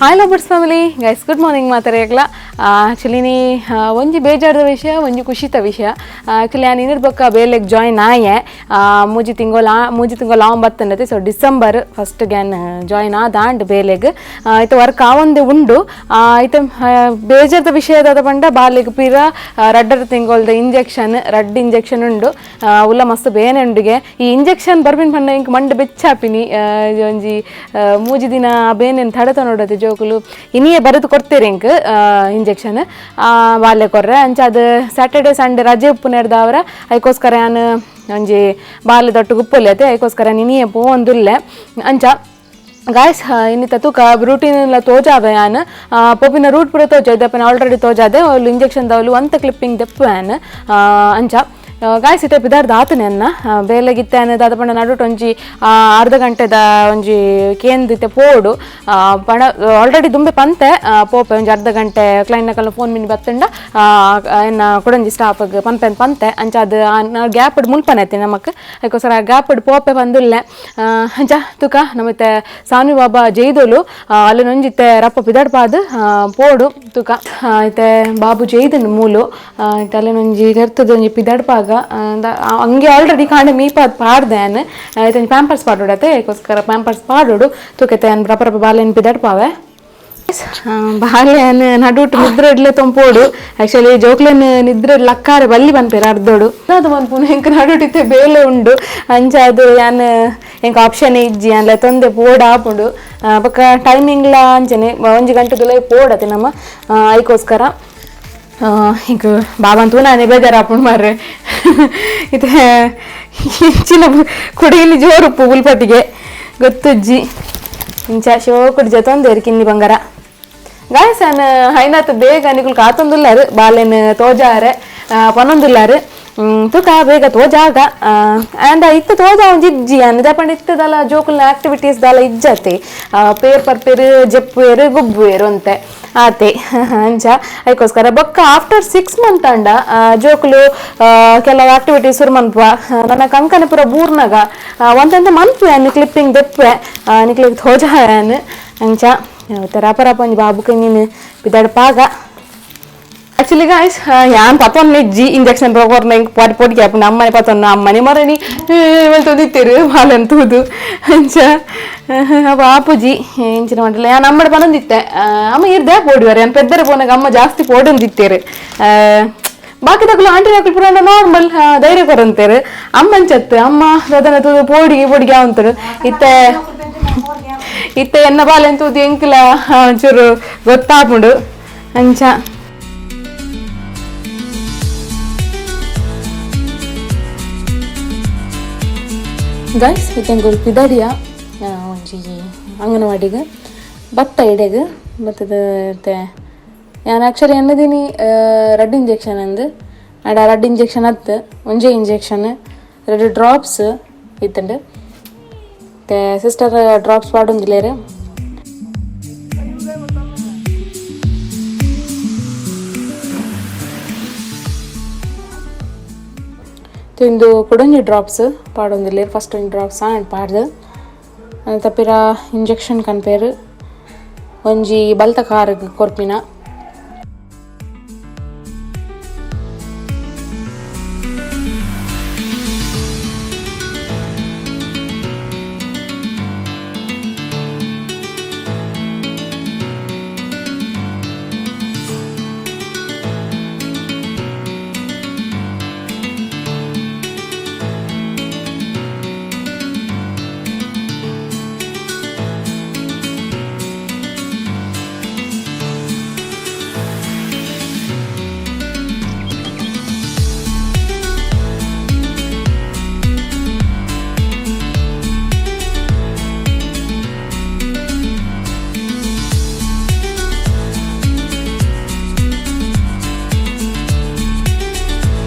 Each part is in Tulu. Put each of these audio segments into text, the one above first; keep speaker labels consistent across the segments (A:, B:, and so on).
A: Hi lovers family guys, good morning ಮಾತಾಡೋಕ್ಲ. Actually ನೀ ಒಂಜಿ ಬೇಜಾರದ ವಿಷಯ, ಒಂಜಿ ಖುಷಿತ ವಿಷಯ. ಆ್ಯಕ್ಚುಲಿ ನಾನು ಇನ್ನಿರ್ ಬೊಕ್ಕ ಬೇಲೆಗೆ ಜಾಯಿನ್ ಆಯೆ ಮೂಜಿ ತಿಂಗಳು ಮೂಜಿ ತಿಂಗಳು ಆನ್ ಬತ್ತಂಡತೆ. ಸೊ ಡಿಸೆಂಬರ್ ಫಸ್ಟ್ ಗ್ಯಾನ್ ಜಾಯಿನ್ ಆದಾಂಡ್ ಬೇಲೆಗ್ ಇತ್ತೆ ವರ್ಕ್ ಆವೊಂದೇ ಉಂಡು. ಇತ್ತೆ ಬೇಜಾರದ ವಿಷಯದಾದ ಪಂಡ ಬಾಲೆಗ್ ಪಿರ ರಡ್ಡರ ತಿಂಗೊಳ್ದ ಇಂಜೆಕ್ಷನ್, ರಡ್ಡ್ ಇಂಜೆಕ್ಷನ್ ಉಂಡು. ಉಲ್ಲ ಮಸ್ತ್ ಬೇನೆ ಉಂಡುಗೆ. ಈ ಇಂಜೆಕ್ಷನ್ ಬರ್ಪಿನ ಪಂಡ ಇಂಕ್ ಮಂಡೆ ಬೆಚ್ಚಾಪಿನಿ. ಒಂಜಿ ಮೂಜಿ ದಿನ ಆ ಬೇನೆನ್ ತಡೆತ ನೋಡೋದು ಜೋಕುಲು ಇನಿಯೇ ಬರೆದು ಕೊಡ್ತೀರಿ ಇಂಕ್ ಇಂಜೆಕ್ಷನ್ ಬಾಲ್ಯ ಕೊರ್ರೆ. ಅಂಚ ಅದು ಸ್ಯಾಟರ್ಡೆ ಸಂಡೇ ರಜೆ ಉಪ್ಪು ನೆಡ್ದವರ ಅದಕ್ಕೋಸ್ಕರ ಯಾನ್ ಒಂಜಿ ಬಾಲ್ಯ ದೊಟ್ಟ ಗುಪ್ಪೊಲಿ ಅತೆ ಅದಕ್ಕೋಸ್ಕರ ಇನಿಯೇ ಪೋವೊಂದುಲ್ಲೆ. ಅಂಚ ಗಾಯ್ಸ್ ಇನ್ನಿತ ತೂಕ ರೂಟೀನ್ ಎಲ್ಲ ತೋಜಾವೆ ಯಾನ್ ಪೋಪಿನ ರೂಟ್ ಪೂರ ತೋಜ ಇದಪ್ಪನ ಆಲ್ರೆಡಿ ತೋಜಾದೆ. ಅವ್ಲು ಇಂಜೆಕ್ಷನ್ ದವಲು ಒಂತ ಕ್ಲಿಪ್ಪಿಂಗ್ ದೆಪ್ಪು ಯಾನ್. ಅಂಚ ಗಾಯ್ಸ್ ಇತ್ತೆ ಪಿದಾರ್ದ ಆತನೆ ಅನ್ನ ಬೇಲೆಗಿತ್ತೆ ದಾದ ಪಂಡ ನಡುಟ್ ಒಂಜಿ ಅರ್ಧ ಗಂಟೆದ ಒಂಜಿ ಕೇಂದ್ ಇತ್ತೆ ಪೋಡು ಪಣ ಆಲ್ರೆಡಿ ದುಂಬೆ ಪಂತೆ ಪೋಪೆ ಒಂಜಿ ಅರ್ಧ ಗಂಟೆ ಕ್ಲೈಂಟ್ ಫೋನ್ ಮಿನಿ ಬತ್ತಂಡ ಎನ್ನ ಕೊಡೊಂಜಿ ಸ್ಟಾಫ್ ಪನ್ಪೆ ಪಂತೆ. ಅಂಚ ಅದು ಗ್ಯಾಪ್ ಮುಲ್ಪನೆ ಐತಿ ನಮಕ್, ಅದಕ್ಕೋಸ್ಕರ ಗ್ಯಾಪ್ ಪೋಪೆ ಬಂದುಲ್ಲೆ. ಅಂಚ ತುಕ ನಮಿತ್ತೆ ಸಾನು ಬಾಬಾ ಜೈದೋಲು ಅಲ್ಲೊಂಜಿತ್ತೆ ರಪ್ಪ ಪಿದಾಡ್ಪಾದ್ ಪೋಡು ತುಕ. ಇತ್ತೆ ಬಾಬು ಜೈದನ್ ಮೂಲು ಇತ್ತೆ ಅಲ್ಲೊಂಜಿ ತೆರ್ತದ ಒಂಜಿ ಪಿದಾಡ್ಪಾಗ ಹಂಗೆ ಆಲ್ರೆಡಿ ಕಾಂಡೆ ಮೀಪಾದ್ ಪಾಡ್ದೆ ಯಾನ್. ಇತ್ತೆ ಪ್ಯಾಂಪರ್ಸ್ ಪಾಡೋಡತ್ತೆ, ಅದಕ್ಕೋಸ್ಕರ ಪ್ಯಾಂಪರ್ಸ್ ಪಾಡೋಡು ತೂಕೈತೆ. ಯಾನ್ ರಪ್ಪ ರಪ್ಪ ಬಾಲೆನ್ ಪಿದಾಡ್ಪಾವೆ. ಬಾಲ್ಯನ್ ನಡುಟು ನಿದ್ರೆ ಇಡ್ಲೆ ತೊಂಪೋಡು. ಆಕ್ಚುಲಿ ಜೋಕ್ಲೆನ್ ನಿದ್ರೆ ಲಕ್ಕಾರೆ ಬಲ್ಲಿ ಪನ್ಪೇರು ಅರ್ಧೋಡು ಅದು ಪನ್ಪುನು. ಎಂಕ್ ನಡುಟಿತ್ತೆ ಬೇಲೆ ಉಂಡು. ಅಂಚ ಅದು ಯಾನ್ ಎಂಕ್ ಆಪ್ಷನ್ ಇಜ್ಜಿ ಅನ್ಲೆ ತೊಂದೆ ಪೋಡ ಆಪುಂಡು. ಬೊಕ್ಕ ಟೈಮಿಂಗ್ಲ ಅಂಚನೆ ಒಂಜಿ ಗಂಟೆದುಲ ಪೋಡತೆ ನಮ್ಮ ಐಕೋಸ್ಕರ. ಇಂಕ್ ಬಾಬನ್ ತೂನಾನೆ ಬೇಜಾರಾಪುಂಡು ಮಾರ್ರೆ. ಇತ್ತೆ ಇಂಚಿನ ಕುಡಿಯಲ್ಲಿ ಜೋರುಪ್ಪು ಉಲ್ಪಟ್ಟಿಗೆ ಗೊತ್ತುಜ್ಜಿ. ಇಂಚ ಶೋಕುಡು ಜೊತೊಂದೇರು ಕಿನ್ನಿ ಬಂಗಾರ. ಗಾಯ್ಸ್ ಅನ್ ಹೈನಾತ್ ಬೇಗ ನಿಕುಲ್ ಕಾತೊಂದುಲ್ಲಾರು ಬಾಲೆನ್ ತೋಜಾರೆ ಪನೊಂದುಲ್ಲಾರು. ತುಕ ಬೇಗ ತೋಜಾಗ ಆ್ಯಂಡ್ ಇತ್ತು ತೋಜ ಒಂಜಿ ಇಜ್ಜಿ ಅನ್ ದಾಪಂಡ ಇತ್ತದಲ್ಲ ಜೋಕುಲ್ನ ಆಕ್ಟಿವಿಟೀಸ್ ದಾಲ ಇಜ್ಜತೆ. ಪೇರ್ ಪರ್ಪೇರು ಜೆಪ್ಪುವೇರು ಗುಬ್ಬುವೇರು ಅಂತೆ ಆತೆ. ಅಂಚ ಅದಕ್ಕೋಸ್ಕರ ಬೊಕ್ಕ ಆಫ್ಟರ್ 6 ಮಂತ್ ಅಂಡ ಜೋಕುಲು ಕೆಲವು ಆಕ್ಟಿವಿಟೀಸ್ ಶುರು ಮನ್ಪುವ. ನನ್ನ ಕಂಕನ ಪೂರ ಬೂರ್ನಾಗ ಒಂದಂತ ಮನ್ಪುವೆ ಅನ್ ಕ್ಲಿಪ್ಪಿಂಗ್ ದೆಪ್ಪುವೆ ನಿಕ್ಲಿಗ್ ತೋಜ ಅನ್. ಅಂಚ ರಪ ರಪ ಒಂಜಿ ಬಾಬು ನೀನು ಪಿದಾಡ್ ಪಾಗ. ಆಕ್ಚುಲಿ ಗಾಯ್ಸ್ ಯಾನ್ ಪತೊನ್ನ ಇಜ್ಜಿ ಇಂಜೆಕ್ಷನ್ ಕೊರ್ನ ಇಂಕ್ ಪೊಡಿ ಪೊಡಿಗೆ ಆಪುಂಡು. ಅಮ್ಮನೆ ಪತೊನ್ನ ಅಮ್ಮನೆ ಮರಣಿ ತೂದಿತ್ತೇರು ಬಾಲನ್ ತೂದು. ಅಂಚ ಅವ ಆಪುಜಿ ಇಂಚಿನ ಮಂಡಲ ಯಾನ್ ಅಮ್ಮಡ ಪನೊಂದಿತ್ತೆ. ಅಮ್ಮ ಇರ್ದೆ ಪೋಡಿವಾರೆ ಯಾನ್ ಪೆದ್ದರೆ ಪೋನಾಗ ಅಮ್ಮ ಜಾಸ್ತಿ ಪೋಡೊಂದಿತ್ತೇರು. ಬಾಕಿ ತಗುಲು ಆಂಟಿ ನಕಲು ಪುರಾಣ ನಾರ್ಮಲ್ ಧೈರ್ಯ ಕೊರಂತೇರು. ಅಮ್ಮಂಚತ್ತು ಅಮ್ಮ ಅದನ್ನ ತೂದು ಪೋಡಿಗೆ ಪೋಡಿಗೆ ಅವಂತರು. ಇತ್ತೆ ಇತ್ತೆ ಎನ್ನ ಬಾಲೆನ್ ತೂದು ಎಂಕ್ಲ ಒಂಚೂರು ಗೊತ್ತಾಪುಂಡು. ಅಂಚ ಗಾಯ್ಸ್ ಇತ್ತೆ ಪಿದಡಿಯ ಒಂಜಿ ಅಂಗನವಾಡಿಗೆ ಬತ್ತ ಇಡೆಗ್ ಬತ್ತದ. ಇತ್ತೆ ಯಾನ್ ಆ್ಯಕ್ಚುಲಿ ಎನ್ನದಿನಿ ರಡ್ಡ್ ಇಂಜೆಕ್ಷನ್ ಅಂದ್ ಆಂಡ ರಡ್ಡ್ ಇಂಜೆಕ್ಷನ್ ಅತ್ತು, ಒಂಜೇ ಇಂಜೆಕ್ಷನ್ ರಡ್ಡ್ ಡ್ರಾಪ್ಸ್ ಇತ್ತಂಡು. ಇತ್ತೆ ಸಿಸ್ಟರ್ ಡ್ರಾಪ್ಸ್ ಪಾಡೊಂದಿಲ್ಲೆರ್. ಇಂದು ಕುಡೊಂಜಿ ಡ್ರಾಪ್ಸ್ ಪಾಡೊಂದಿಲ್ಲೆರ್. ಫಸ್ಟ್ ಒಂಜಿ ಡ್ರಾಪ್ಸ್ ಆಂಡ್ ಪಾಡ್ದು ತಪ್ಪಿರ ಇಂಜೆಕ್ಷನ್ ಕನ್ಪೇರು ಒಂಜಿ ಬಲ್ತ ಕಾರ್ ಕೊರ್ಪಿನ.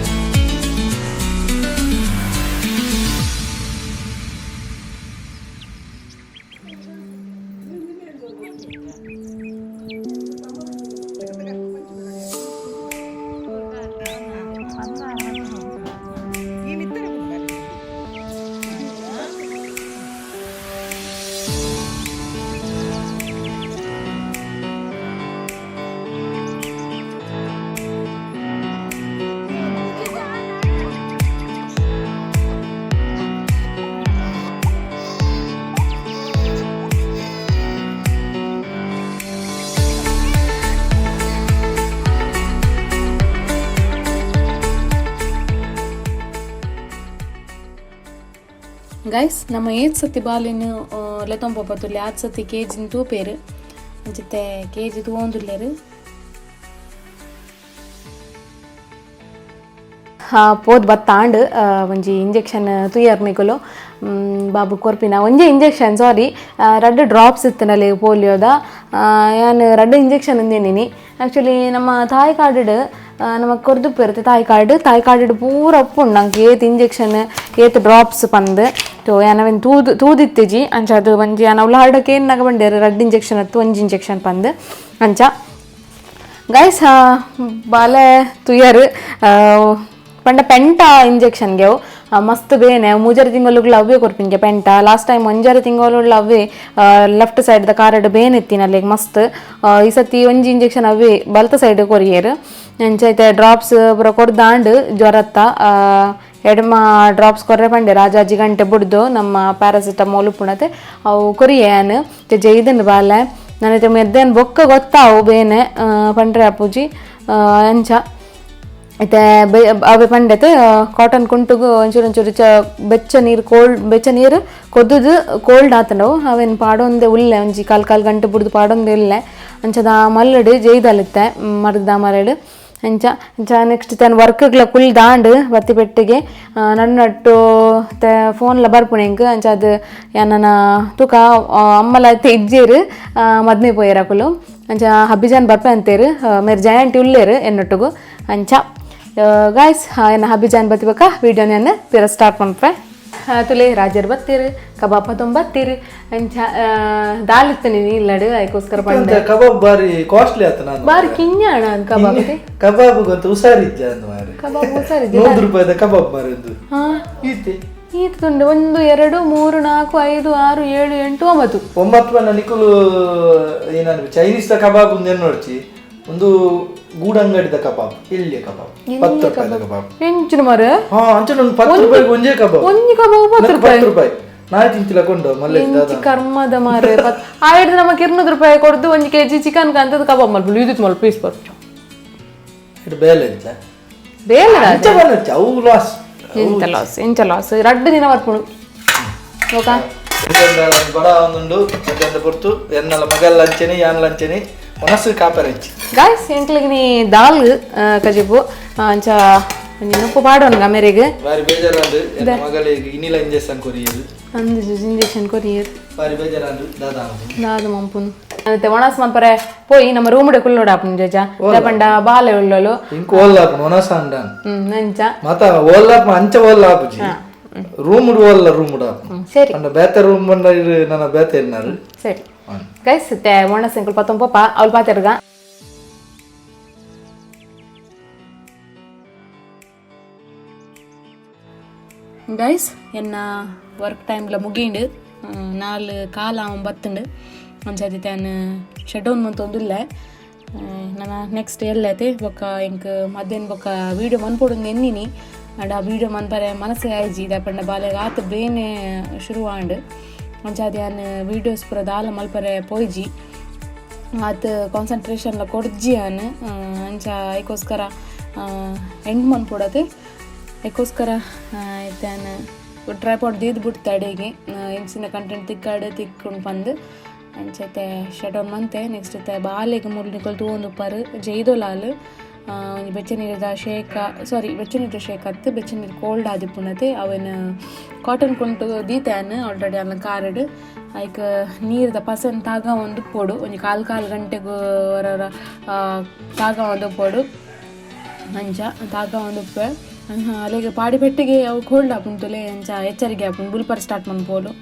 A: Guys ನಮ್ಮ ಏತ್ ಸತಿ ಬಾಲಿನ ಲೆತೊಂಪೊಪತ್ತುಲ್ಲೆ ಆತ್ ಸತಿ ಕೇಜಿನ ತೂಪೇರು ಅಂಚಿತ್ತೆ ಕೇಜಿ ತೂವೊಂದುಲ್ಲೆರ್. ಪೋದು ಬತ್ತಾಂಡ್ ಒಂಜಿ ಇಂಜೆಕ್ಷನ್ ತೂಯರ್ ನಿಕುಲು. ಬಾಬು ಕೊರ್ಪಿನ ಒಂಜಿ ಇಂಜೆಕ್ಷನ್, ಸಾರಿ, ರಡ್ಡ್ ಡ್ರಾಪ್ಸ್ ಇತ್ತನಲ್ಲಿ ಪೋಲಿಯೋದ. ಯಾನ್ ರಡ್ಡ್ ಇಂಜೆಕ್ಷನ್ ಉಂದೆನಿನಿ. ಆ್ಯಕ್ಚುಲಿ ನಮ್ಮ ತಾಯಿ ಕಾರ್ಡ್ ನಮಕ್ ಕೊರ್ದುಪ್ಪೆರ್ ತಾಯಿ ಕಾರ್ಡ್. ತಾಯಿ ಕಾರ್ಡ್ ಪೂರ ಉಪ್ಪುಂಡು ನಂಕ್ ಏತ್ ಇಂಜೆಕ್ಷನ್ ಏತ್ ಡ್ರಾಪ್ಸ್ ಪಂದ್. ತೋ ಯಾನ್ ಅವೆನ್ ತೂದು ತೂದಿತ್ತಿಜಿ. ಅಂಚ ಅದು ಒಂಜಿ ಯಾನ್ ಅವ್ಲು ಹಾರ್ಡಕ್ಕೆ ಏನ್ನಾಗ ಬಂಡೇರು ರಡ್ಡ್ ಇಂಜೆಕ್ಷನ್ ಅತ್ತು ಒಂಜಿ ಇಂಜೆಕ್ಷನ್ ಪಂದ್. ಅಂಚ ಗೈಸ್ ಬಾಲೆ ತುಯರ್ ಪಂಡ ಪೆಂಟ ಇಂಜೆಕ್ಷನ್ಗೆ ಅವು ಮಸ್ತ್ ಬೇನೆ. ಮೂಜರೆ ತಿಂಗಳುಗಳು ಅವೇ ಕೊರ್ಪಿನ್ಗೆ ಪೆಂಟ. ಲಾಸ್ಟ್ ಟೈಮ್ ಒಂಜರೆ ತಿಂಗಳು ಅವೇ ಲೆಫ್ಟ್ ಸೈಡ್ ದ ಕಾರಡ್ ಬೇನೆ ಇತ್ತಿನ ಮಸ್ತ್. ಈ ಸತಿ ಒಂಜಿ ಇಂಜೆಕ್ಷನ್ ಅವೇ ಬಲತ ಸೈಡ್ ಕೊರಿಯರ್. ಅಂಚ ಐತೆ ಡ್ರಾಪ್ಸ್ ಪೂರ ಕೊರ್ದಾಂಡ್. ಜ್ವರತ್ತ ಎಡಮ ಡ್ರಾಪ್ಸ್ ಕೊರ್ರೆ ಪಂಡೆ ರಾಜಾಜಿ ಗಂಟೆ ಬುಡ್ದು ನಮ್ಮ ಪ್ಯಾರಾಸಿಟಮಾಲ್ ಉಪ್ಪುಣತೆ ಅವು ಕೊರಿಯೆ. ಜೈದನ್ ಬಾಲೆ ನನಗೆ ಮೆದ್ದೇನು ಬೊಕ್ಕ ಗೊತ್ತಾವು ಬೇನೆ ಪಂಡ್ರೆ ಅಪ್ಪುಜಿ. ಅಂಚ ಇತ್ತೆ ಅವೆ ಪಂಡೆತೆ ಕಾಟನ್ ಕುಂಟುಗು ಒಂಚೂರು ಒಂಚೂರು ಚ ಬೆಚ್ಚ ನೀರು, ಕೋಲ್ಡ್ ಬೆಚ್ಚ ನೀರು ಕೊದ್ದುದು ಕೋಲ್ಡ್ ಆತಂಡವು ಅವೇನು ಪಾಡೊಂದೆ ಉಲ್ಲೆ. ಒಂಜಿ ಕಾಲ್ ಕಾಲ್ ಗಂಟೆ ಬುಡ್ದು ಪಾಡೊಂದೆ ಉಲ್ಲೆ. ಅಂಚದ ಮಲ್ಲಡು ಜೈದಲಿತ್ತೆ ಮರ್ದ ಮರಡು. ಅಂಚ ಅಂಚ ನೆಕ್ಸ್ಟ್ ತನ್ನ ವರ್ಕ್ಗ್ಲ ಕುಲ್ ದಾಂಡ್ ಬತ್ತಿ ಪೆಟ್ಟಿಗೆ ನನ್ನಟ್ಟು ಫೋನ್ಲ ಬರ್ಪುಣೆ ಎಂಕ್. ಅಂಚ ಅದು ಯಾನನ ತೂಕ ಅಮ್ಮಲ ಇತ್ತೆ ಇಜ್ಜೇರು, ಮದ್ಮೆ ಪೋಯೆರ್ ಅಕುಲು. ಅಂಚ ಹಬ್ಬಿಜಾನ್ ಬರ್ಪೆ ಅಂತೇರು, ಮೇರ್ ಜಯಂಟಿ ಉಲ್ಲೇರು ಎನ್ನೊಟ್ಟುಗು. ಅಂಚ ಗಾಯ್ಸ್, ಎನ್ನ ಹಬ್ಬಿಜಾನ್ ಬತ್ತಿಬಕ ವೀಡಿಯೋ ನಾನು ಪಿರ ಸ್ಟಾರ್ಟ್ ಮನ್ಪೆ. ತುಲೆ ರಾಜರ್ ಬತ್ತೀರು, ಕಬಾಬ್ ತೊಂಬತ್ತೀರು. ಅಂಚ ದಾಲ್ ಇತ್ತು ನೀನು ಇಲ್ಲಡು ಅದಕ್ಕೋಸ್ಕರ ಪಂಡೆ.
B: ಕಬಾಬ್ ಬಾರಿ ಕಾಸ್ಟ್ಲಿ ಆತ ನಾನು.
A: ಬಾರಿ ಕಿഞ്ഞಾಣ ಕಬಾಬ್.
B: ಕಬಾಬ್ ಗೊತ್ತ ಹುಷಾರಿಜ್ಜ ಅಂದ್ ಮಾರೆ.
A: ಕಬಾಬ್ ಹುಷಾರಿಜ್ಜ.
B: 100 ರೂಪಾಯಿದ ಕಬಾಬ್ ಮಾರೆ ಒಂದು. ಈತೆ
A: ಈತ ತುಂಡು 1 2 3 4 5 6 7 8 9.
B: ಒಂಬತ್ತು ಬಣ್ಣ ನಿಕುಲು. ಏನಾದ್ರು ಚೈನೀಸ್ the ಕಬಾಬ್ ಒಂದು ನೋಡ್ಚಿ. ಒಂದು ಗೂಡಂಗಡಿದ ಕಬಾಬ್, ಎಲ್ಲಿಯ ಕಬಾಬ್, 10 ರೂಪಾಯಿದ ಕಬಾಬ್.
A: ಎಂಚಿನ ಮಾರೆ?
B: ಹಾ, ಅಂಚನೆ ಒಂದು 10 ರೂಪಾಯಿಗೆ ಒಂಜೇ ಕಬಾಬ್.
A: ಒಂಜಿ ಕಬಾಬ್ 10 ರೂಪಾಯಿ?
B: 10 ರೂಪಾಯಿ. ನಾಳೆ ತಿಂತಿಲ್ಲ ಕೊಂಡು ಮಲ್ಲೆ.
A: ಎಂಚಿ ಕರ್ಮದ ಮಾರೆ. ಆಯ್ತು, ನಮಗೆ 200 ರೂಪಾಯಿ ಕೊಡ್ದು 1 ಕೆಜಿ ಚಿಕನ್ ಅಂತದ್ ಕಬಾಬ್ ಮಲ್ಪುಲು. ಇದು ಮಲ್ಪ ಪೀಸ್ ಬರ್ಚು.
B: ಇದು ಬೇಲೆ ಇಜ್ಜ?
A: ಬೇಲೆ.
B: ಅಂಚ ಬಂದಚ್ಚ ಅವು ಲಾಸ್.
A: ಎಂತ ಲಾಸ್, ಎಂಚ ಲಾಸ್? ರಡ್ಡು ದಿನ ಬರ್ಪುಣು ಓಕಾ.
B: ಬಡ ಒಂದುಂಡು ಮಧ್ಯಾಹ್ನದ ಪೊರ್ತು. ಎನ್ನಲ ಮಗಲ್ ಅಂಚೆನೆ, ಯಾನ್ ಅಂಚೆನೆ ಮನಸ್ಸು ಕಾಪರೆಚ್ಚಿ.
A: ಗಾಯ್ಸ್, ಎಂಕ್ಲಿಗೆ ನೀ ದಾಲ್ ಕಜಿಪು. ಅಂಚ ಒಂಜಿ ನುಪ್ಪು ಪಾಡೋನ್ಗ ಮೇರೆಗ್.
B: ಬಾರಿ ಬೇಜಾರಾಂಡು, ಎನ್ನ ಮಗಳಿಗೆ ಇನಿಲ ಇಂಜೆಕ್ಷನ್ ಕೊರಿಯದು.
A: ಅಂದು ಇಂಜೆಕ್ಷನ್ ಕೊರಿಯದು.
B: ಬಾರಿ ಬೇಜಾರಾಂಡು ದಾದಾ.
A: ದಾದ ಮಂಪುನು ಅಂತೆ ಒಣಸ್ ಮನ್ಪರೆ ಪೋಯಿ ನಮ್ಮ ರೂಮ್ ಕುಲ್ಲೋಡ ಆಪುನು ಜಜ ಪಂಡ ಬಾಲೆ ಉಳ್ಳೋಲು.
B: ಇಂಕ್ ಓಲ್ಲಾಪುನು ಒನಸ ಅಂಡಾನ್.
A: ಅಂಚ.
B: ಮಾತ ಓಲ್ಲಾಪ ಅಂಚ ಓಲ್ಲಾಪುಜಿ, ರೂಮ್ ಓಲ್ಲ ರೂಮ್ ಆಪುನು.
A: ಸರಿ.
B: ಅಂಡ ಬೇತೆ ರೂಮ್ ಬಂಡ ನನ್ನ ಬೇತೆ ಎನ್ನಾರು.
A: ಸರಿ ಗೈಸ್, ಒಣಸ್ ಎಂಕುಲು ಪತ್ತೊಂದು ಪೋಪ ಅವಳು ಪಾತೆರ್ಗ. ಗೈಸ್, ಎನ್ನ ವರ್ಕ್ ಟೈಮ್ಲ ಮುಗೀಂಡು. ನಾಲ್ ಕಾಲ ಅವನ್ ಬತ್ತುಂಡು. ಒಂದ್ಸತಿ ತಾನು ಶೆಡ್ ಡೌನ್ ಮಂತೊಂದುಲ್ಲೆ. ನನ್ನ ನೆಕ್ಸ್ಟ್ ಎಲ್ಲೈತೆ ಬೊಕ್ಕ ಎಂಕ್ ಮಧ್ಯಾಹ್ನ ಬೊಕ್ಕ ವೀಡಿಯೋ ಮನ್ಪೊಡು ಎನ್ನಿನಿ. ಅಂಡ ಆ ವೀಡಿಯೋ ಮನ್ಪರೆ ಮನಸ್ಸೇ ಆಯ್ಜಿ ದಾಪಂಡ ಬಾಲೆಗ್ ಆತ್ ಬೇನೆ ಶುರು ಆಂಡ್. ಅಂಚಾದ್ ಯಾನ್ ವೀಡಿಯೋಸ್ ಪೂರ ದಾಲ ಮಲ್ಪರೆ ಪೋಯ್ಜಿ, ಆತ್ ಕಾನ್ಸಂಟ್ರೇಷನ್ಲ ಕೊಡ್ಜಿ ಯಾನ್. ಅಂಚ ಐಕೋಸ್ಕರ ಎಂಡ್ ಮನ್ಪೊಡತೆ. ಐಕೋಸ್ಕರ ಇತ್ತೆ ಯಾನ್ ಟ್ರೈಪಾಡ್ ದೀದ್ ಬಿಡ್ತೆ ಅಡೆಗೆ, ಎಂಚಿನ ಕಂಟೆಂಟ್ ತಿಕ್ಕಾಡು ತಿಕ್ಕೊಂಡು ಪಂದ್. ಅಂಚತೆ ಶಟ್ ಡೌನ್ ಮಂತೆ. ನೆಕ್ಸ್ಟ್ ಇತ್ತೆ ಬಾಲೆಗ್ ಮುರ್ಲಿ ನಿಕುಲು ತೂವೊಂದುಪ್ಪರ್ ಜೈದೊಲಾಲ್. ಒಂಜಿ ಬೆಚ್ಚ ನೀರ್ದ ಶೇಕ, ಸಾರಿ, ಬೆಚ್ಚ ನೀರ್ದ ಶೇಕ ಅತ್ತು, ಬೆಚ್ಚ ನೀರು ಕೋಲ್ಡ್ ಆದಿಪ್ಪುನತೆ. ಅವೆನ್ ಕಾಟನ್ ಕೊಂಟು ದೀತೆ ಆಲ್ರೆಡಿ ಅಲ್ಲ ಕಾರಡ್. ಐಕ್ ನೀರ್ದ ಪಸನ್ ತಾಗ ಒಂದು ಪೊಡು, ಒಂಜಿ ಕಾಲ್ ಕಾಲ್ ಗಂಟೆಗ್ ಹೊರ ತಾಗ ಒಂದು ಪೊಡು. ಅಂಚ ತಾಗ ಒಂದು ಉಪ್ಪೆ ಅಲ್ಲಿಗೆ ಪಾಡಿ ಪೆಟ್ಟಿಗೆ ಅವು ಕೋಲ್ಡ್ ಆಪುಂಡು. ಅಂಚ ಎಚ್ಚರಿಕೆ ಆಪುಂಡು. ಬುಲ್ಪರ್ ಸ್ಟಾರ್ಟ್ ಮನ್ಪೋಲು.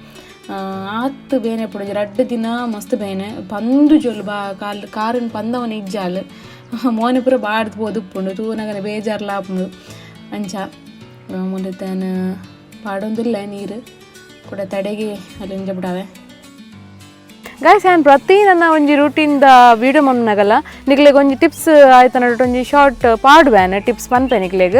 A: ಆತ್ ಬೇನೆ ಪುಡು ರಡ್ಡ್ ದಿನ ಮಸ್ತ್ ಬೇನೆ ಪಂದು ಜೋಲು ಬಾ ಕಾಲ್ ಕಾರನ್ ಪಂದವನ ಇಜ್ಜಾಲ್ ಮೋನೆ ಪೂರ ಬಾಡ್ದು ಪೋದುಪ್ಪುಂಡು. ತೂನಗನೆ ಬೇಜಾರ್ಲ ಆಪುಂಡು. ಅಂಚ ಮುಂದೆ ಪಾಡೊಂದುಲ್ಲ ನೀರು ಕೂಡ ತಡೆಗೆ ಅಲ್ಲಿ ಬಿಡಾವೆ. ಗಾಯ್ಸ್, ಯಾನ್ ಪ್ರತಿ ನನ್ನ ಒಂಜಿ ರೂಟೀನ್ದ ವೀಡಿಯೋ ಮನ್ಪುನಗಲ ನಿಕ್ಲೆಗ್ ಒಂಜಿ ಟಿಪ್ಸ್ ಆಯ್ತ ನಡುಟ್ ಒಂಜಿ ಶಾರ್ಟ್ ಪಾಡ್ವೇನ್, ಟಿಪ್ಸ್ ಪನ್ಪೆ. ನಿಕ್ಲೆಗ್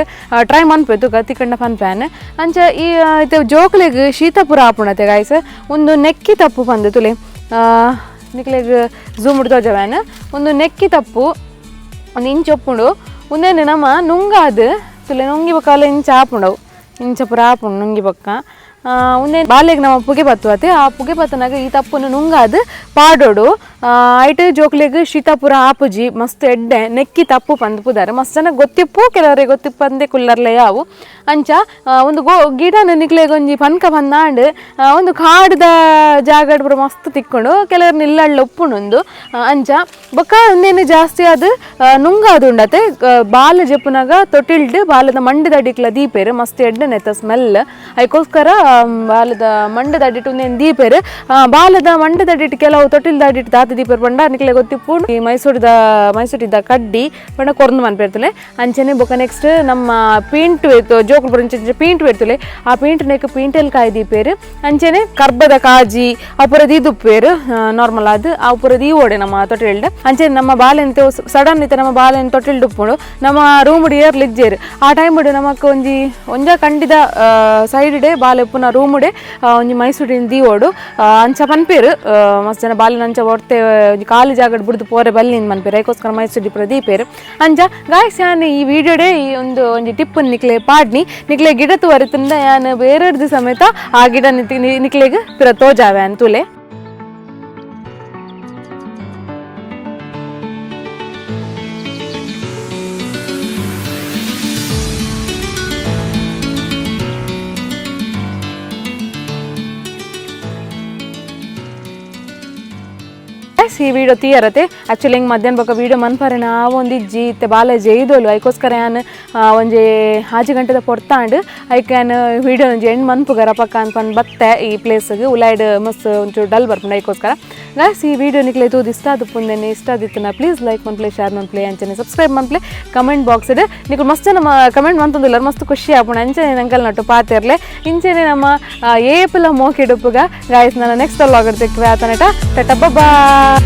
A: ಟ್ರೈ ಮನ್ಪೆ ತುಕ ತಿಕ್ಕಂಡ ಪನ್ಪೇನ್. ಅಂಚ ಈ ಇತ್ತೆ ಜೋಕ್ಲೆಗ್ ಶೀತ ಪೂರ ಆಪುಣತೆ ಗಾಯ್ಸ್. ಒಂದು ನೆಕ್ಕಿ ತಪ್ಪು ಪಂದು ತುಲೆ, ನಿಕ್ಲೆಗ್ ಝೂಮ್ ತೋಜವೇನ್. ಒಂದು ನೆಕ್ಕಿ ತಪ್ಪು ಒಂದು ಇಂಚ್ ಒಪ್ಪುಂಡು. ಉಂದೇನು ನಮ್ಮ ನುಂಗಾದ್ ತುಲೆ, ನುಂಗಿ ಬೊಕ್ಕ ಇಂಚ ಆಪುಂಡವು, ಇಂಚ ಪೂರ ಆಪುಂಡು ನುಂಗಿ ಬೊಕ್ಕ. ಉಂದೆ ಬಾಲೆಗ್ ನಮ್ಮ ಪುಗೆ ಪತ್ತುವತೆ ಆ ಪುಗೆ ಪತ್ತನಾಗ ಈ ತಪ್ಪುನು ನುಂಗಾದ್ ಪಾಡೋಡು ಐಟ್ ಜೋಕ್ಲೆಗ್ ಶೀತಾಪುರ ಆಪುಜಿ ಮಸ್ತ್ ಎಡ್ಡೆ ನೆಕ್ಕಿ ತಪ್ಪು ಪಂದ್ ಪುದಾರ್ ಮಸ್ತ್ ಜನ ಗೊತ್ತಿಪ್ಪು ಕೆಲವರಿಗೆ ಗೊತ್ತಿಪ್ಪಂದೆ ಕುಲ್ಲರ್ಲೆ ಯಾವು ಅಂಚ ಒಂದು ಗಿಡನ ನಿಕ್ಲೆಗ್ ಒಂಜಿ ಪನ್ಕ ಬಂದಾಂಡ್ ಒಂದು ಕಾಡ್ದ ಜಾಗಡ್ ಪೂರ ಮಸ್ತ್ ತಿಕ್ಕೊಂಡು ಕೆಲವ್ರು ನಿಲ್ಲಳ್ಳ ಉಪ್ಪುಂಡು ಅಂಚ ಬೊಕ್ಕ ಒಂದೇನು ಜಾಸ್ತಿ ಅದು ನುಂಗಾದು ಉಂಡತೆ ಬಾಲ ಜೆಪ್ಪುನಾಗ ತೊಟ್ಟಿಲ್ಡ್ ಬಾಲದ ಮಂಡದ ಅಡಿಕ್ಲ ದೀಪೇರು ಮಸ್ತ್ ಎಡ್ಡೆ ನೆತ್ತ ಸ್ಮೆಲ್ ಅದಕ್ಕೋಸ್ಕರ ಬಾಲದ ಮಂಡದ ಅಡಿಟ್ಟು ಒಂದೇನು ದೀಪೇರು ಬಾಲದ ಮಂಡದ ಅಡಿಟ್ಟು ಕೆಲವು ತೊಟ್ಟಿಲ್ದ ಅಡಿಟ್ಟು ದಾತ ದೀಪೇರು ಪಂಡ ನಿಕ್ಲೆ ಗೊತ್ತಿಪ್ಪು ಈ ಮೈಸೂರಿದ ಕಡ್ಡಿ ಪಂಡ ಕೊರ್ದು ಮನ್ಪೇರ್ತಲೆ ಅಂಚನೆ ಬೊಕ್ಕ ನೆಕ್ಸ್ಟ್ ನಮ್ಮ ಪೀಂಟ್ ಜೋಕುಲು ಪೂರ ಇಂಚ ಪೀಂಟ್ పెడుతులే ಆ ಪೀಂಟ್ ನೆಕ್ ಪೀಂಟೆಲ್ ಕಾಯಿ ದೀಪೇರು ಅಂಚನೆ ಕರ್ಬದ ಕಾಜಿ ಅಪುರ ದೀದುಪ್ಪೇರು ನಾರ್ಮಲ್ ಅದು ಅಪುರ ದೀವೋಡೆ ನಮ್ಮ ತೊಟ್ಟಿಲ್ಡ್ ಅಂಚನೆ ನಮ್ಮ ಬಾಲೆನ್ ಸಡನ್ ಇತ್ತೆ ನಮ್ಮ ಬಾಲೆನ್ ತೊಟ್ಟಿಲ್ಡ್ ಉಪ್ಪುಂಡು ನಮ್ಮ ರೂಮ್ ಏರ್ ಲಿಜ್ಜೇರು ಆ ಟೈಮ್ ನಮಕ್ ಒಂಜಿ ಒಂಜ ಕಂಡಿದ ಸೈಡ್ ಡೇ ಬಾಲೆ ಉಪ್ಪುನ ರೂಮುಡೆ ಒಂಜಿ ಮೈಸೂರಿನ ದೀವೋಡು ಅಂಚ ಪನ್ಪೇರು ಮಸ್ತ್ ಜನ ಬಾಲಿನ ಅಂಚ ಒರ್ತೆ ಒಂಜಿ ಖಾಲಿ ಜಾಗಡ್ ಬುಡ್ದು ಪೋರೆ ಬಲ್ಲಿನ ಮನ್ಪೇರು ಐಕೋಸ್ಕರ ಮೈಸೂರು ಪೂರ ದೀಪೇರು ಅಂಚ ಗಾಯ್ಸ್ ಯಾನ್ ಈ ವಿಡಿಯೋಡೆ ಈ ಒಂದು ಒಂಜಿ ಟಿಪ್ ನಿಕ್ಲೆ ಪಾಡ್ನಿ ನಿಕ್ಲೆ ಗಿಡ ತುವರಿತಂದ ಯಾನ್ ಬೇರೆರ್ದು ಸಮೇತ ಆ ಗಿಡ ನಿಕ್ಲೆಗ್ ಪಿರ ತೋಜಾವೆ ಅಂತುಲೆ. ಈ ವಿಡಿಯೋ ತೀಯರತೆ ಆ್ಯಕ್ಚುಲಿ ಹಿಂಗೆ ಮಧ್ಯಾಹ್ನ ಬೊಕ್ಕ ವೀಡಿಯೋ ಮನ್ಪರೆ ಒಂದು ಇಜ್ಜಿ ಇತ್ತೆ ಬಾಲ ಜೈದೋಲು ಐಕೋಸ್ಕರ ಯಾನ್ ಒಂಜಿ ಆಜಿ ಗಂಟೆದ ಪೊರ್ತಾಂಡ್ ಐಕ್ ಯಾನ್ ವೀಡಿಯೋ ಒಂಜಿ ಎಂಡ್ ಮನ್ಪುಗರ ಪಕ್ಕ ಅನ್ಪಂದು ಬತ್ತೆ ಈ ಪ್ಲೇಸ್ಗೆ ಉಲಾಯ್ಡ್ ಮಸ್ತ್ ಒಂಚೂರು ಡಲ್ ಬರ್ಪುಂಡು ಐಕೋಸ್ಕರ. ಗಾಯ್ಸ್ ಈ ವಿಡಿಯೋ ನಿಕ್ಲೆ ತೂದು ಇಷ್ಟ ಆದ ಪುಂದೆನೆ ಇಷ್ಟ ಆದಿತ್ತನ ಪ್ಲೀಸ್ ಲೈಕ್ ಮನ್ಪ್ಲೆ ಶೇರ್ ಮನ್ಪ್ಲೆ ಅಂಚನೆ ಸಬ್ಸ್ಕ್ರೈಬ್ ಮನ್ಪ್ಲೆ ಕಮೆಂಟ್ ಬಾಕ್ಸ್ ಇದೆ ನಿಕ್ಲು ಮಸ್ತ್ ನಮ್ಮ ಕಮೆಂಟ್ ಮಂತಂದಿಲ್ಲ ಮಸ್ತ್ ಖುಷಿ ಆಪುಂಡು ಅಂಚನೆ ನಂಕಲ್ ನಟ್ಟು ಪಾತಿರ್ಲೆ ಇಂಚನೆ ನಮ್ಮ ಏಪುಲ ಮೋಕಿಡುಪ್ಪುಗ. ಗಾಯ್ಸ್ ನನ್ನ ನೆಕ್ಸ್ಟ್ ವ್ಲಾಗ್ ತಿಕ್ವೆ ಆತನಟ ಟಟ ಬಾಯ್.